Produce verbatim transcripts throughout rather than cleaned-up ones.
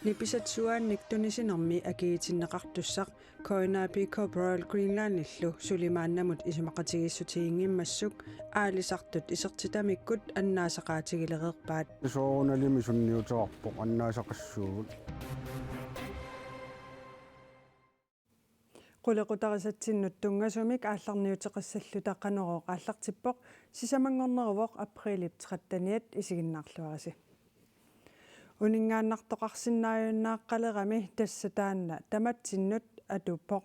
Nipisatsuaannik tunisinermi akigitinneqartussaq K N A P K Royal Greenlandillu suli maannamut isumaqatigiissutiginngimmassuk aalisartut isertitamikkut annaasaqaatigilereerpaat. Soorunalimi sunniuteqarpoq, annaasaqassuugut. Qulequtarisatsinnut tunngasumik aallarniuteqassalluta Qanorooq aallartippoq, sisamanngorneruvoq aprilip tretteniat, isiginnaarluarisi. Uninngaannartoqarsinnaajunnaaqalerami tassa taanna tamatsinnut atuuppoq.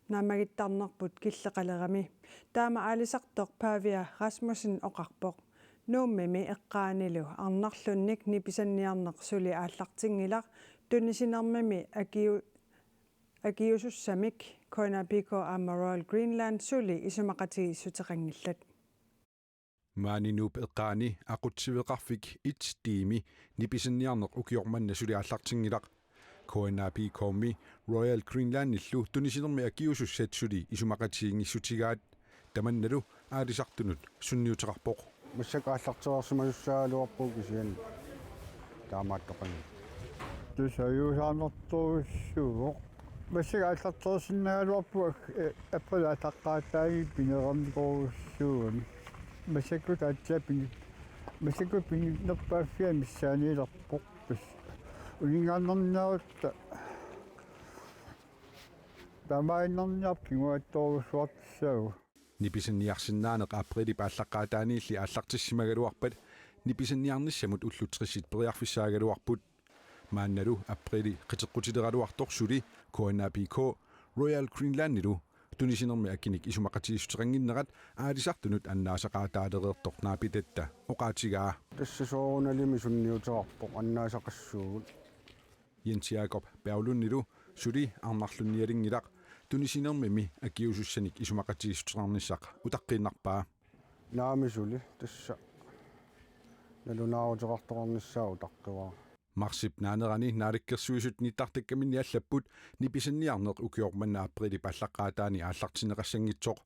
Naammagittarnerput killeqalerami. Taama aalisartoq Pavia Rasmussen oqarpoq. Nuummimi eqqaanilu arnarlunnik nipisanniarneq suli aallartinngilaq, tunisinermimi akiu-, akiusussamik K N A P K aamma Royal Greenland suli isumaqatigiissuteqanngillat. Maani Nuup eqqaani aqutsiveqarfik et D-mi nipisanniarneq ukioq manna suli aallartinngilaq. K N A P K-mi Royal Greenlandillu tunisinermi akiusussat suli isumaqatigiinngissutigaat. Tamannalu aalisartunut sunniuteqarpoq. Massakkut aallartereersimasussaagaluarpugut kisianni taamaattoqanngilaq. Tusajuusaarnertorujussuuvoq. Massakkut aallartereersinnaagaluarpugut, eh, aprilip aallaqqaataani pineqarnikoorujussuugami. Massakkut aatsaat pini-, massakkut pinerpaaffia missaaniilerpoq. Tassa uninngaannarniarutta taamaaginnarniarput kinguaattoorujussuartussaavugut. Nipisanniarsinnaaneq aprilip aallaqqaataaniilli aallartissimagaluarpat nipisanniarnissamut ullut tressit periarfissaagaluarput. Maannalu aprili qiteqqutileraluartoq suli K N A P K Royal Greenlandilu tunisinermi akinik isumaqatigiissuteqannginnerat aalisartunut annaasaqaataalereertoq naapitatta oqaatigaa. Tassa soorunalimi sunniuteqarpoq, annaasaqassuugut. Jens Jakob Berglundilu suli arnarlunnialinngilaq, tunisinermimi akiusussanik isumaqatigiissuteqarnissaq utaqqiinnarpaa. Naamik suli, tassa nalunaaruteqartoqarnissaa utaqqivara. Marsip naanerani naalakkersuisut nittartakkaminni allapput nipisanniarneq ukioq manna aprilip aallaqqaataani aallartinneqassanngitsoq.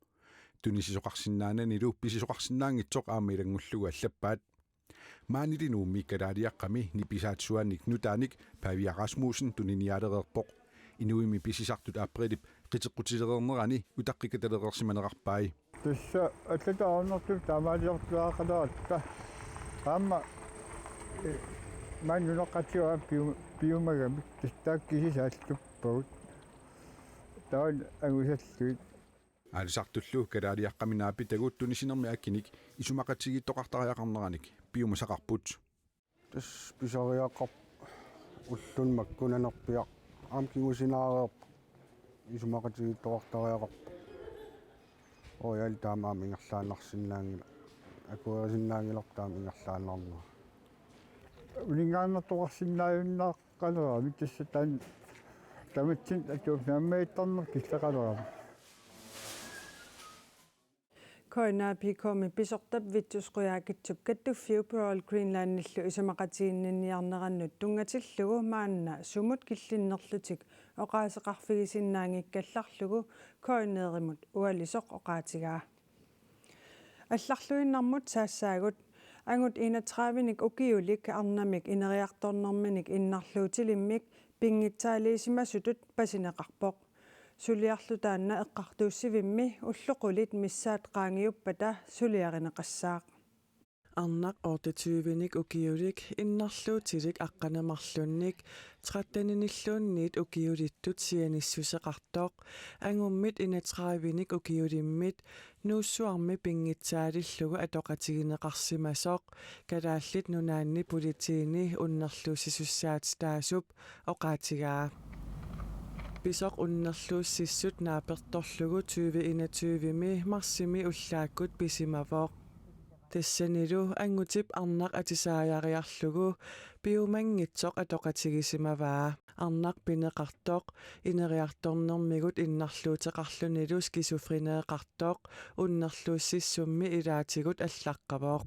Tunisisoqarsinnaananilu pisisoqarsinnaanngitsoq aamma ilanngullugu allappaat. Maanili Nuummi kalaaliaqqami nipisaatsuaannik nutaanik Pavia Rasmussen tuniniaalereerpoq. Inuimmi pisisartut aprilip qiteqqutilereernerani utaqqikatalereersimanerarpai. Tassa allatut ajornartutut taamaaliortulaaqaleratta. Aamma, eh, maani nunaqqatigut aamma piu-, piumagamik, tassa taakku kisisaalluppavut. Taava angusallugit. Aalisartullu kalaaliaqqami naapitagut tunisinermi akinik isumaqatigiittoqartariaqarneranik piumasaqarput. Tassa pisariaqarpoq ulluni makku nanerpiaq aamma kingusinaarpoq isumaqatigiittoqartariaqarpoq. Royal taama aamma ingerlaannarsinnaanngilaq. Akuerisinnaanngilarput taama ingerlaannarnera. Uninngaannartoqarsinnaajunnaaqalerami tassa taanna tamatsinnut atuuppoq, naammagittarneq killeqalerami. K N A P K-mi pisortap Vittus Qujaukitsup kattuffiup Royal Greenlandillu isumaqatiginninniarnerannut tunngatillugu maanna sumut killinnerlutik oqaaseqarfigisinnaanngikkallarlugu K N R-imut ualisoq oqaatigaa. Allarluinnarmut saassaagut. Angut enogtredive-nik ukiulik arnamik ineriartornerminik innarluutilimmik pinngitsaaliisimasutut pasineqarpoq. Suliarlu taanna eqqartuussivimmi ullut qulit missaat qaangiuppata suliarineqassaaq. Arnaq otteogtyve-nik ukiulik innarluutilik aqqaneq-marlunnik tretten-inilluunniit ukiulittut sianissuseqartoq, angummit enogtredive-nik ukiulimmit Nuussuarmi pinngitsaalillugu atoqatigineqarsimasoq, Kalaallit Nunaanni Politiini unnerluussisussaatitaasup oqaatigaa. Pisoq unnerluussissut naapertorlugu tyve enogtyve-mi marsimi ullaakkut pisimavoq. Tassanilu angutip arnaq atisaajariarlugu piumanngitsoq atoqatigisimavaa. Arnaq pineqartoq ineriartornermigut innarluuteqarlunilu skizofreneeqartoq unnerluussissummi ilaatigut allaqqavoq.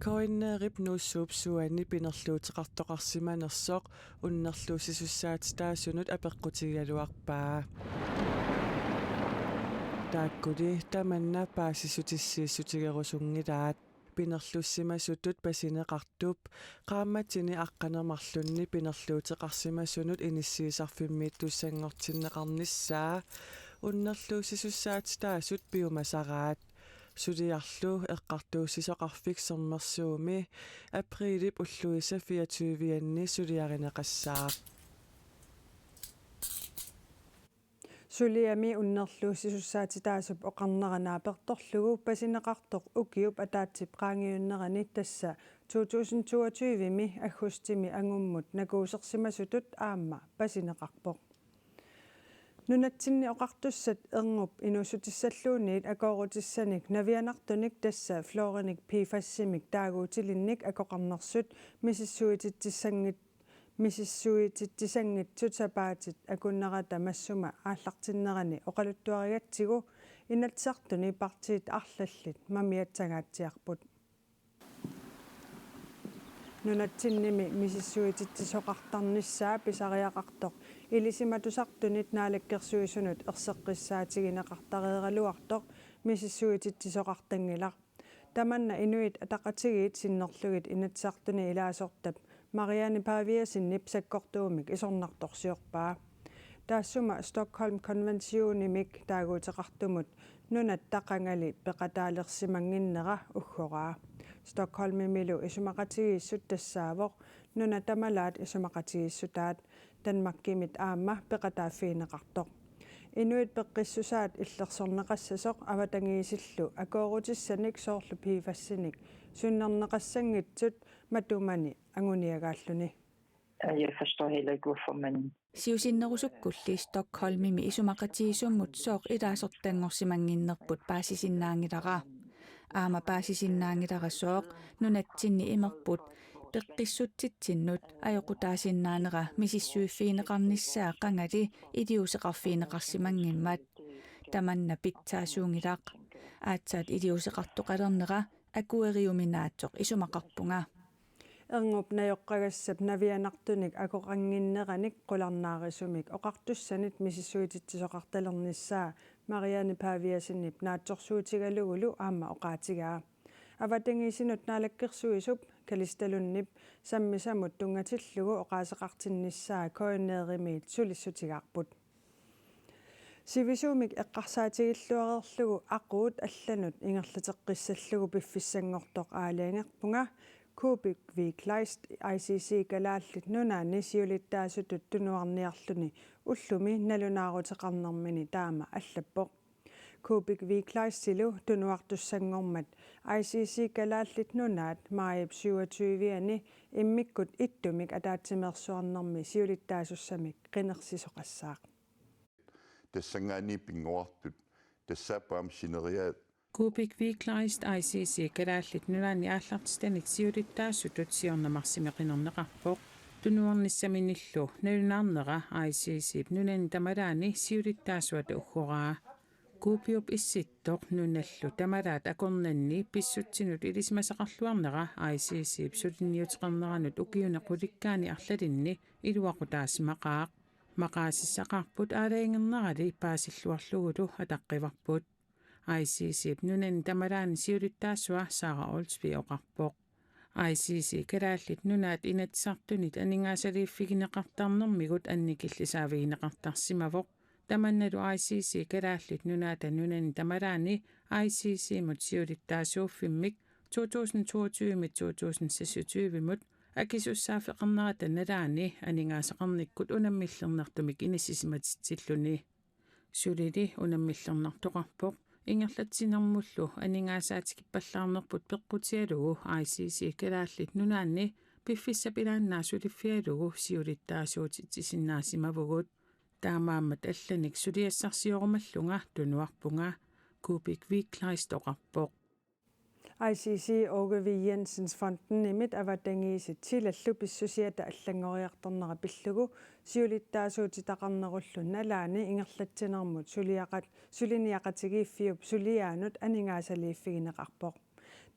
K N R-ip Nuussuup suani pinerluuteqartoqarsimanersoq unnerluussisussaatitaasunut apeqqutigigaluarpaa. Taakkuli tamanna paasissutissiissutigerusunngilaat. Pinerlussimasutut pasineqartup qaammatini aqqaneq-marlunni pinerluuteqarsimasunut inissiisarfimmiittussanngortinneqarnissaa unnerluussisussaatitaasut piumasaraat. Suliarlu Eqqartuussisoqarfik Sermersuumi aprilip ulluisa fireogtyve-anni suliarineqassaaq. Suliami unnerluussisussaatitaasup oqarnera naapertorlugu pasineqartoq ukiup ataatsip qaangiunnerani, tassa to tusind toogtyve-mi aggustimi angummut nakuusersimasutut aamma pasineqarpoq. Nunatsinni oqartussat erngup inuussutissalluunniit akoorutissanik navianartunik, tassa fluorinik PFAS-imik taaguutilinnik akoqarnersut misissuititsissangit-, misissuititsisanngitsut sapaatit akunnerata massuma aallartinnerani oqaluttuarigatsigu Inatsisartuni partiit arlallit mamiatsangaatsiarput. Nunatsinnimi misissuititsisoqartarnissaa pisariaqartoq ilisimatusartunit naalakkersuisunut erseqqissaatigineqartareeraluartoq misissuititsisoqartanngilaq. Tamanna Inuit Ataqatigiit sinnerlugit Inatsisartuni ilaasortap Marianne Paviasenip sakkortuumik isornartorsiorpaa. Taassuma Stockholm Konventionimik taaguuteqartumut nunatta qangali peqataalersimannginnera uggoraa. Stockholmimilu isumaqatigiissut tassaavoq nunat tamalaat isumaqatigiissutaat, Danmarkimit aamma peqataaffigineqartoq. Inuit peqqissusaat illersorneqassasoq avatangiisillu akoorutissanik soorlu PFAS-inik sunnerneqassanngitsut matumani anguniagaalluni. Jeg forstår heller ikke, hvorfor man Siusinnerusukkulli Stockholmimi isumaqatigiissummut sooq ilaasortanngorsimannginnerput paasisinnaanngilara. Aamma paasisinnaanngilara sooq nunatsinni imerput peqqissutsitsinnut ajoqutaasinnaanera misissuiffigineqarnissaa qangali iliuuseqarfigineqarsimanngimmat. Tamanna pitsaasuunngilaq. Aatsaat iliuuseqartoqalernera akueriuminaatsoq isumaqarpunga. Erngup najoqqagassap navianartunik akoqannginneranik qularnaarisumik oqartussanit misissuititsisoqartalernissaa Marianne Paviasenip naatsorsuutigalugulu aamma oqaatigaa. Avatangiisinut naalakkersuisup Kalistalunnip sammisamut tunngatillugu oqaaseqartinnissaa K N R-imiit sulissutigaarput. Sivisuumik eqqarsaatigilluareerlugu aquut allanut ingerlateqqissallugu piffissanngortoq aalajangerpunga. Kuupik V. Kleist I C C Kalaallit Nunaanni siulittaasutut tunuarniarluni ullumi nalunaaruteqarnermini taama allappoq. Kuupik V. Kleistilu tunuartussanngormat I C C Kalaallit Nunaat maajip syvogtyve-ani immikkut ittumik ataatsimeersuarnermi siulittaasussamik qinersisoqassaaq. Tassanngaanniit pinnguartut tassaapput aamma sineriaat. Kuupik V. Kleist I C C Kalaallit Nunaanni aallartitanik siulittaasutut siorna marsimi qinerneqarpoq. Tunuarnissaminillu nalunaarnera I C C-p nunani tamalaani siulittaasuata uggoraa. Kuupiup Issittoq nunallu tamalaat akornanni pissutsinut ilisimasaqarluarnera I C C-p suliniuteqarneranut ukiuni qulikkaani arlalinni iluaqutaasimaqaaq. Maqaasissaqarput aalajangernerali paasilluarlugulu ataqqivarput. I C C-p nunani tamalaani siulittaasua Sara Olsvig oqarpoq. I C C Kalaallit Nunaat Inatsisartunit aningaasaliiffigineqartarnermigut annikillisaavigineqartarsimavoq. Tamannalu I C C Kalaallit Nunaata nunani tamalaani I C C-mut siulittaasuuffimmik to tusind toogtyve-mit to tusind seksogtyve-mut akisussaaffeqarnerata nalaani aningaasaqarnikkut unammillernartumik inissisimatitsilluni. Sulili unammillernartoqarpoq ingerlatsinermullu aningaasaatikippallaarnerput peqqutigalugu I C C Kalaallit Nunaanni piffissap ilaannaa suliffigalugu siulittaasuutitsisinnaasimavagut. Taamaammat allanik suliassarsiorumallunga tunuarpunga, Kuupik V. Kleist oqarpoq. I C C Åge V. Jensens Fondimit avatangiisit silallu pissusiata allanngoriartornera pillugu siulittaasuutitaqarnerullu nalaani ingerlatsinermut suliaqat-, suliniaqatigiiffiup suliaanut aningaasaliiffigineqarpoq.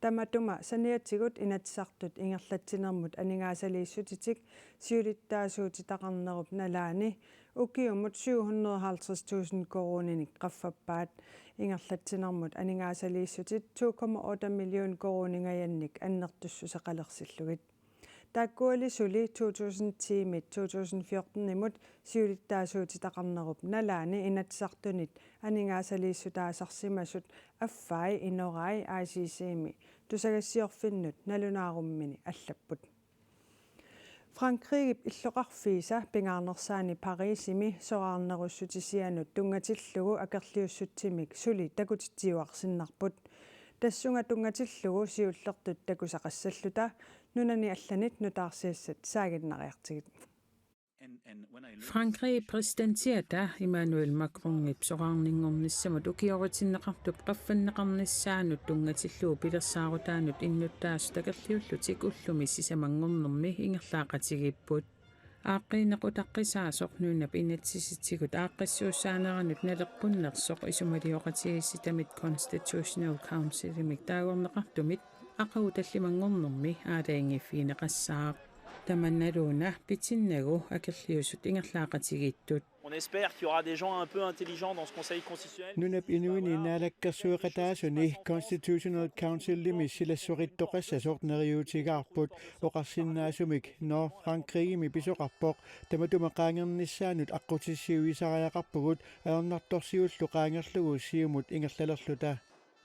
Tamatuma saniatigut Inatsisartut ingerlatsinermut aningaasaliissutitik siulittaasuutitaqarnerup nalaani ukiumut syv hundrede og halvtreds tusind koruuninik qaffappaat, ingerlatsinermut aningaasaliissutit to komma otte million koruuningajannik annertussuseqalersillugit. Taakkuali suli to tusind ti-mit to tusind fjorten-imut siulittaasuutitaqarnerup nalaani Inatsisartunit aningaasaliissutaasarsimasut affai inorai I C C-mi tusagassiorfinnut nalunaarummini allapput. Frankrigip illoqarfiisa pingaarnersaani Parisimi soraarnerussutisianut tunngatillugu akerliussutsimik suli takutitsiuarsinnarput. Tassunga tunngatillugu siullertut takusaqassalluta nunani allanit nutaarsiassat saaginnariartigit. Frankrigip præsidentiata Emmanuel Macronip soraarninngornissamut ukioqatigiinneqartup qaffanneqarnissaanut tunngatillugu pilersaarutaanut innuttaasut akerliullutik ullumi sisamanngornermi ingerlaaqatigiipput. Aaqqiineq utaqqisaasoq nunap inatsisitigut aaqqissuussaaneranut naleqqunnersoq isumalioqatigiissitamit Constitutional Councilimik taagorneqartumit aqagu tallimanngornermi aalajangiiffigineqassaaq. Tamannaluuna pitinnagu akerliusut ingerlaaqatigiittut. On espère qu'il y aura des gens un peu intelligents dans ce Conseil constitutionnel. Nunap inuini naalakkersueqataasuni Constitutional Councilimi silassorittoqassasoq neriuutigaarput oqarsinnaasumik Nordfrankrigimi pisoqarpoq tamatuma qaangernissaanut aqqutissiuisariaqarpugut ajornartorsiullu qaangerlugu siumut ingerlalerluta.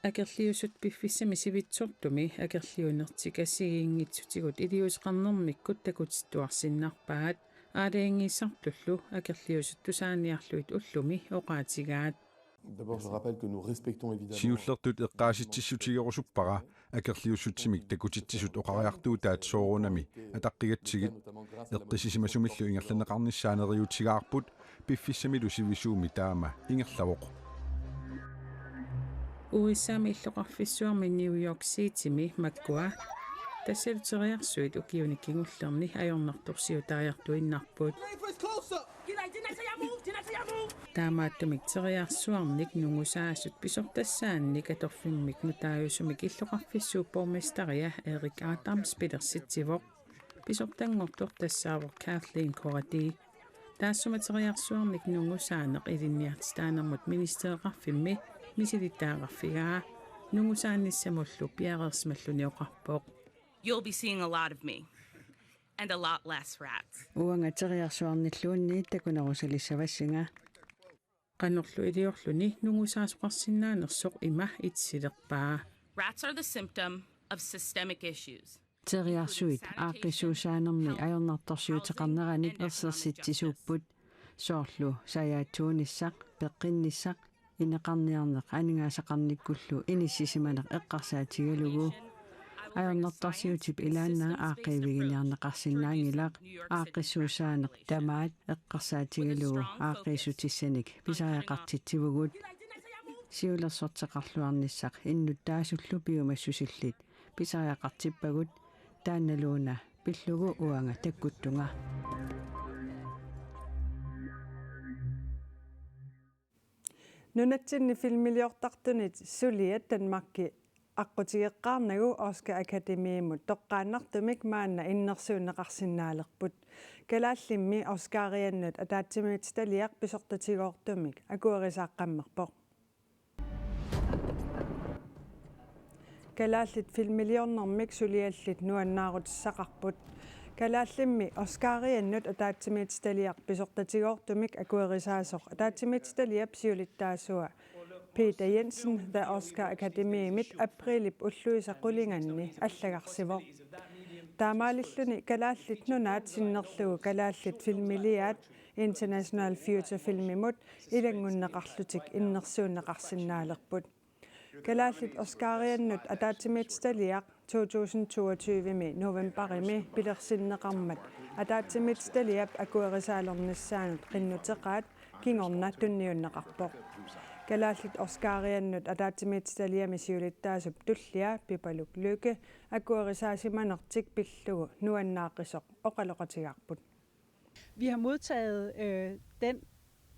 Akerliusut piffissami sivitsortumi akerliunertik assigiinngitsutigut iliuuseqarnermikkut takutittuarsinnarpaat. Aalajangiisartullu akerliusut tusaaniarlugit ullumi oqaatigaat. D'abord, je rappelle que nous respectons évidemment. Siullertut eqqaasitsissutigerusuppara akerliussutsimik takutitsisut oqariartuutaat soorunami ataqqigatsigit. Eqqissisimasumillu ingerlanneqarnissaa neriuutigaarput, piffissamilu sivisuumi taama ingerlavoq. U S A-mi illoqarfissuarmi New York Citymi makkua tassalu teriarsuit ukiuni kingullerni ajornartorsiutariartuinnarput. Taamaattumik teriarsuarnik nungusaasut pisortassaannik atorfimmik nutaajusumik illoqarfissuup borgmesteria Eric Adams pilersitsivoq. Pisortanngortoq tassaavoq Kathleen Corradi. Taassuma teriarsuarnik nungusaaneq ilinniartitaanermut ministereqarfimmi misilittagaqarfigaa. Nungusaannissamullu piareersimalluni oqarpoq: You'll be seeing a lot of me and a lot less rats. Uanga teriarsuarnilluunniit takunerusalissavassinga. Qanorlu iliorluni nungusaasoqarsinnaanersoq ima itsilerpaa. Rats are the symptom of systemic issues. Teriarsuit aaqqissuussaanermi ajornartorsiuteqarneranit ersersitsisuupput. Soorlu sajaatsuunissaq, peqqinnissaq, ineqarniarneq aningaasaqarnikkullu inissisimaneq eqqarsaatigalugu. Ajornartorsiutip ilaanna aaqqiiviginiarneqarsinnaanngilaq, aaqqissuussaaneq tamaat eqqarsaatigalugu aaqqiissutissanik pisariaqartitsivugut. Siulersorteqarluarnissaq innuttaasullu piumassusillit pisariaqartippagut, taannaluuna pillugu uanga takkuttunga. Nunatsinni filmiliortartunit suliat Danmarki aqqutigeqqaarnagu Oscar Akademiimut toqqaannartumik maanna innersuunneqarsinnaalerput. Kalaallimmi Oscariannut ataatsimiititaliaq pisortatigoortumik akuerisaaqqammerpoq. Kalaallit filmiliornermik suliallit nuannaarutissaqarput. Kalaallimmi Oscariannut ataatsimiititaliaq pisortatigoortumik akuerisaasoq ataatsimiititaliap siulittaasua Peter Jensen The Oscar Akademiimit aprilip ulluisa qulinganni allagarsivoq. Taamaalilluni Kalaallit Nunaat sinnerlugu kalaallit filmiliaat International Feature Filmimut ilanngunneqarlutik innersuunneqarsinnaalerput. Kalaallit Oscariannut ataatsimiititaliaq to tusind toogtyve-mi novembarimi pilersinneqarmat ataatsimiititaliap akuerisaalernissaanut qinnuteqaat kingorna tunniunneqarpoq. Kalaallit Oscariannut ataatsimiititaliami siulittaasup tullia Pipaluk Lykke akuerisaasimanertik pillugu nuannaaqqisoq oqaloqatigaarput. Vi har modtaget øh, den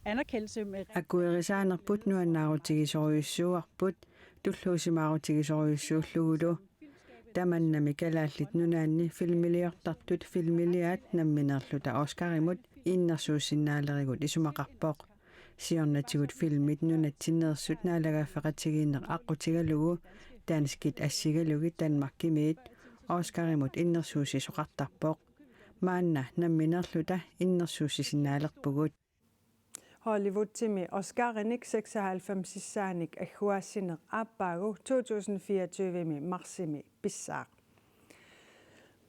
anerkendelse med akuerisaanerput nuannaarutigisorujussuuarput, tulluusimaarutigisorujussuullugulu. Tamannami Kalaallit Nunaanni filmiliortartut filmiliaat nammineerluta Oscarimut innersuussinnaalerigut isumaqarpoq. Siornatigut filmit nunatsinneersut naalagaaffeqatigiinneq aqqutigalugu danskit assigalugit Danmarkimiit Oscarimut innersuussisoqartarpoq. Maanna nammineerluta innersuussisinnaalerpugut. Hollywoodimi Oscarinik seksoghalvfemsissaanik agguaassineq aappaagu to tusind fireogtyve-mi marsimi pissaaq.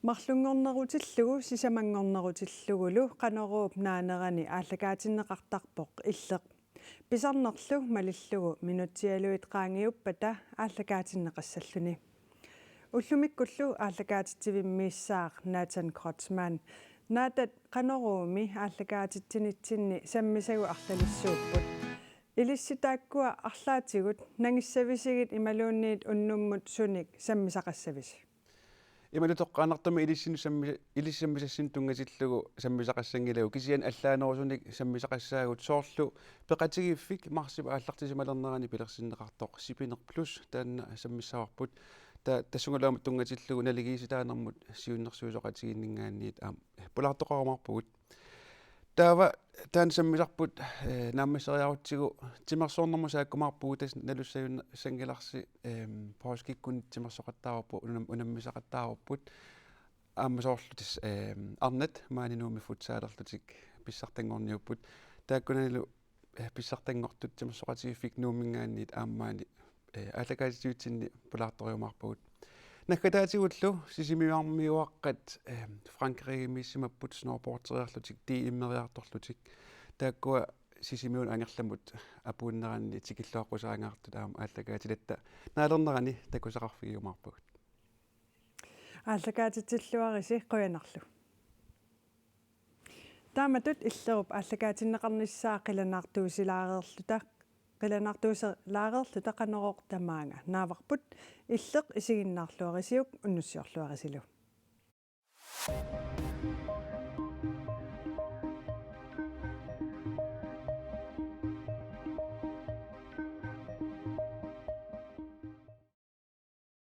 Marlunngornerutillugu sisamanngornerutillugulu Qanoruup naanerani aallakaatinneqartarpoq Illeq. Pisarnerlu malillugu minutsialuit qaangiuppata aallakaatinneqassalluni. Ullumikkullu aallakaatitsivimmiissaaq Nathan Kreutzmann. Nathan Qanoruumi aallakaatitsinitsinni sammisagut arlalissuupput. Ilissi taakkua arlaatigut nangissavisigit imaluunniit unnummut sunik sammisaqassavisi? Imaluunniit toqqaannartumik ilissinnut sammi-, ilissi sammisassinnut tunngatillugu sammisaqassanngilagut, kisianni allaanerusunik sammisaqassaagut, soorlu peqatigiiffik marsip aallartisimalernerani pilersinneqartoq Sipineq Plus, taanna sammissavarput. Ta-, tassungaluamut tunngatillugu naligiissitaanermut siunnersuisoqatigiinninngaanniit aamma pulaartoqarumaarpugut. Taava taanna sammisarput, eh, naammasseriarutsigu timersoornermut saakkumaarpugut, tassa nalussajunnassanngilarsi, ehm, poorskikkunnit timersoqattaavarput, unam-, unammisaqattaavarput. Aamma soorlu tassa, ehm, arnat maani Nuummi futsalerlutik pissartanngorniupput. Taakkunanilu, eh, pissartanngortut timersoqatigiiffik Nuumminngaanniit aamma maani, eh, aallakaatitsivitsinni pulaartoriumaarpagut. Naggataatigullu Sisimiormiuaqqat, eh, Frankrigimiissimapput snowboarderiarlutik, D M-eriartorlutik. Taakkua Sisimiunut angerlamut apuunneranni tikilluaqqusaangaartut aamma aallakaatilatta naalernerani takusaqarfigiumaarpagut. Aallakaatitsilluarisi qujanarlu. Taamatut Illerup aallakaatinneqarnissaa qilanaartuusilaareerluta, qilanaartuusilaareerluta Qanorooq tamaanga naavarput. Illeq isiginnaarluarisiuk unnussiorluarisilu.